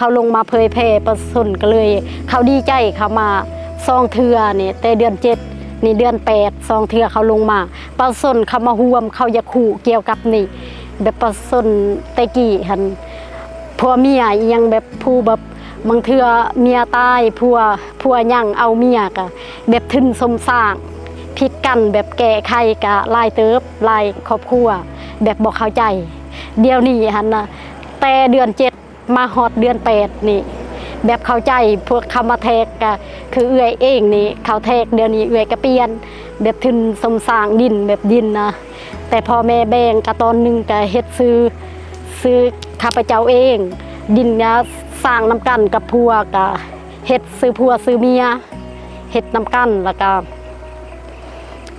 ເຂົາລົງມາເຜີຍແຜ່ ປະຊາຊົນກໍເລີຍ ເຂົາດີໃຈ ເຂົາມາສອງເທື່ອນີ້ ແຕ່ເດືອນເຈັດນີ້ ເດືອນແປດ ສອງເທື່ອເຂົາລົງມາ ປະຊາຊົນເຂົາມາຮ່ວມ ເຂົາຢາກຮູ້ກ່ຽວກັບນີ້ ແບບປະຊາຊົນແຕ່ກີ້ຫັ້ນ ຜົວເມຍອີ່ຫຍັງ ແບບຜູ້ແບບ ບາງເທື່ອເມຍຕາຍ ຜົວ ຜົວຍັງເອົາເມຍ ກະແບບທຶນສົມສ້າງ ຜິດກັນ ແບບແກ້ໄຂກະຫຼາຍເຕີບ ຫຼາຍຄອບຄົວ ແບບບໍ່ເຂົ້າໃຈ. ດຽວນີ້ຫັ້ນນະ ແຕ່ເດືອນເຈັດ ມາຮອດເດືອນແປດນີ້ ແບບເຂົ້າໃຈ ພວກເຂົາມາແທກ ກະຄືເອື້ອຍເອງນີ້ ເຂົາແທກ ດຽວນີ້ເອື້ອຍກະປ່ຽນ ແບບທຶນສົມສ້າງດິນ ແບບດິນນະ ແຕ່ພໍ່ແມ່ແບ່ງ ກະຕອນໜຶ່ງກະເຮັດຊື່ ຊື່ຂ້າພະເຈົ້າເອງ ດິນກະສ້າງນຳກັນກັບຜົວ ກະເຮັດຊື່ຜົວຊື່ເມຍ ເຮັດນຳກັນ ລະກະ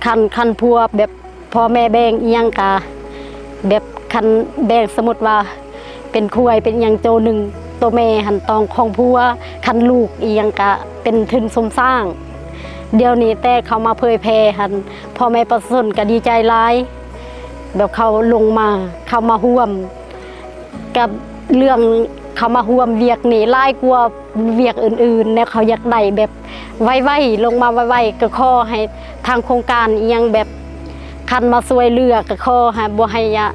ຄັນ ຄັນຜົວແບບ ພໍ່ແມ່ແບ່ງອີ່ຫຍັງກະ ແບບຄັນແບ່ງ ສົມມຸດວ່າເປັນຄວາຍເປັນອີ່ຫຍັງໂຕໜຶ່ງ ໂຕແມ່ຫັ້ນຕ້ອງຂອງຜົວ ຄັນລູກອີ່ຫຍັງກະເປັນທຶນສົມສ້າງ. ດຽວນີ້ແຕ່ເຂົາມາເຜີຍແຜ່ຫັ້ນ ພໍ່ແມ່ປະຊາຊົນກະດີໃຈຫຼາຍ ແບບເຂົາລົງມາ ເຂົາມາຮ່ວມ ກັບເລື່ອງເຂົາມາຮ່ວມວຽກນີ້ຫຼາຍກວ່າວຽກອື່ນໆ ແນວເຂົາຢາກໄດ້ແບບໄວໆ ລົງມາໄວໆ ກໍຂໍໃຫ້ທາງໂຄງການອີ່ຫຍັງແບບ ຄັນມາຊ່ວຍເຫຼືອ ກໍຂໍໃຫ້ ບໍ່ໃຫ້ ອາ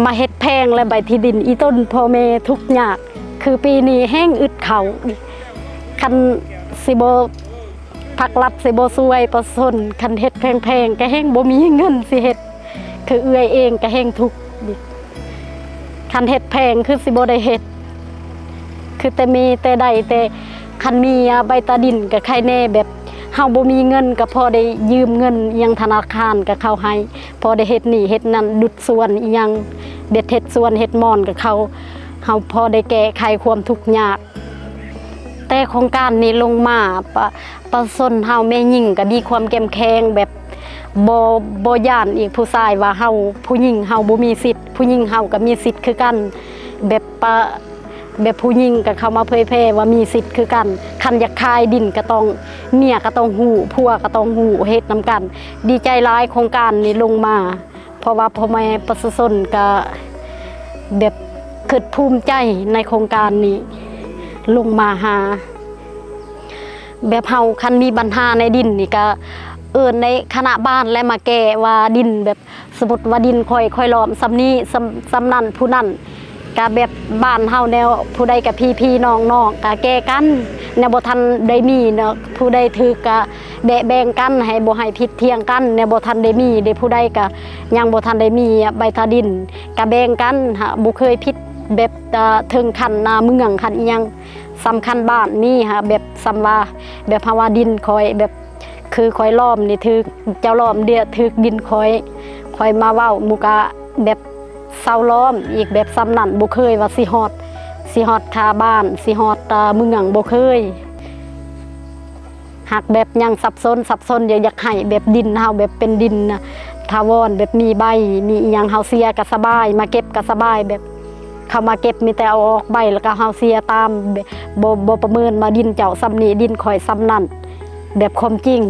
ມາເຮັດແພງ ແລະ ໃບທີ່ດິນອີ່ຕົນພໍ່ແມ່ທຸກຍາກ ຄືປີນີ້ແຮງອຶດເຂົ້າ ຄັນຊິບໍ່ ພາກລັດຊິບໍ່ຊ່ວຍປະຊາຊົນ ຄັນເຮັດແພງໆ ກໍແຮງບໍ່ມີເງິນຊິເຮັດ ຄືເອື້ອຍເອງກໍແຮງທຸກ ຄັນເຮັດແພງຄືຊິບໍ່ໄດ້ເຮັດ ຄືແຕ່ມີແຕ່ໄດ້ ແຕ່ຄັນມີໃບຕາດິນກໍໄຄແດ່ ແບບເຮົາບໍ່ມີເງິນກໍພໍໄດ້ຢືມເງິນຫຍັງທະນາຄານກໍເຂົາໃຫ້ ພໍໄດ້ເຮັດນີ້ເຮັດນັ້ນ ດຸດສວນອີ່ຫຍັງ ເຮັດ ເຮັດສວນເຮັດມ່ອນກໍເຂົາ ເຮົາພໍໄດ້ແກ້ໄຂຄວາມທຸກຍາກ. ແຕ່ໂຄງການນີ້ລົງມາ ປະ ປະຊາຊົນເຮົາແມ່ຍິງກໍມີຄວາມເຂັ້ມແຂງ ແບບບໍ່ ບໍ່ຢ້ານອີກຜູ້ຊາຍວ່າເຮົາ ຜູ້ຍິງເຮົາບໍ່ມີສິດ ຜູ້ຍິງເຮົາກໍມີສິດຄືກັນ ແບບປະ ແບບຜູ້ຍິງກໍເຂົ້າມາເຜີຍແຜ່ວ່າມີສິດຄືກັນ ຄັນຢາກຂາຍດິນກໍຕ້ອງ ເມຍກໍຕ້ອງຮູ້ ຜົວກໍຕ້ອງຮູ້ ເຮັດນຳກັນ ດີໃຈຫຼາຍໂຄງການນີ້ລົງມາ. ເພາະວ່າພໍ່ແມ່ປະຊາຊົນກະແບບຄຶດພູມໃຈໃນໂຄງການນີ້ ລົງມາຫາ ແບບເຮົາຄັນມີບັນຫາໃນດິນນີ້ກະເອີ້ນໃນຄະນະບ້ານແລະມາແກ້ວ່າດິນ ແບບສົມມຸດວ່າດິນຂ້ອຍ ຂ້ອຍລ້ອມສ່ຳນີ້ ສ່ຳ ສ່ຳນັ້ນ ຜູ້ນັ້ນ ກະແບບບ້ານເຮົາແນວ ຜູ້ໃດກະພີ່ໆນ້ອງໆ ກະແກ່ກັນ ແນວບໍ່ທັນໄດ້ມີເນາະ ຜູ້ໃດຖືກກະແບະແບ່ງກັນ ໃຫ້ບໍ່ໃຫ້ຜິດຖຽງກັນ ແນວບໍ່ທັນໄດ້ມີເດ້ ຜູ້ໃດກະຍັງບໍ່ທັນໄດ້ມີໃບຕາດິນ ກະແບ່ງກັນ ຫາ ບໍ່ເຄີຍຜິດແບບ ເອີ ເຖິງຂັ້ນໜ້າເມືອງ ຂັ້ນອີ່ຫຍັງ ສຳຄັນບ້ານມີຫາ ແບບສ່ຳວ່າ ແບບເຮົາວ່າດິນຂ້ອຍ ແບບ ຄືຂ້ອຍລ້ອມນີ້ຖືກເຈົ້າລ້ອມເດ ຖືກດິນຂ້ອຍ ຂ້ອຍມາເວົ້າໝູ່ກະແບບເຊົາລ້ອມອີກ ແບບສ່ຳນັ້ນ ບໍ່ເຄີຍວ່າຊິຮອດ ຊິຮອດຄາບ້ານ ຊິຮອດ ເອີ ເມືອງ ບໍ່ເຄີຍ ຫາກແບບຍັງສັບສົນ ສັບສົນຢູ່ ຢາກໃຫ້ແບບດິນເຮົາແບບເປັນດິນ ອາ ຖາວອນ ແບບມີໃບ ມີອີ່ຫຍັງ ເຮົາເສຍກະສະບາຍ ມາເກັບກະສະບາຍ ແບບ ເຂົາມາເກັບມີແຕ່ເອົາອອກໃບ ແລ້ວກໍເຮົາເສຍຕາມ ແບບ ບໍ່ ບໍ່ປະເມີນວ່າດິນເຈົ້າສ່ຳນີ້ ດິນຂ້ອຍສ່ຳນັ້ນ ແບບຄວາມຈິງ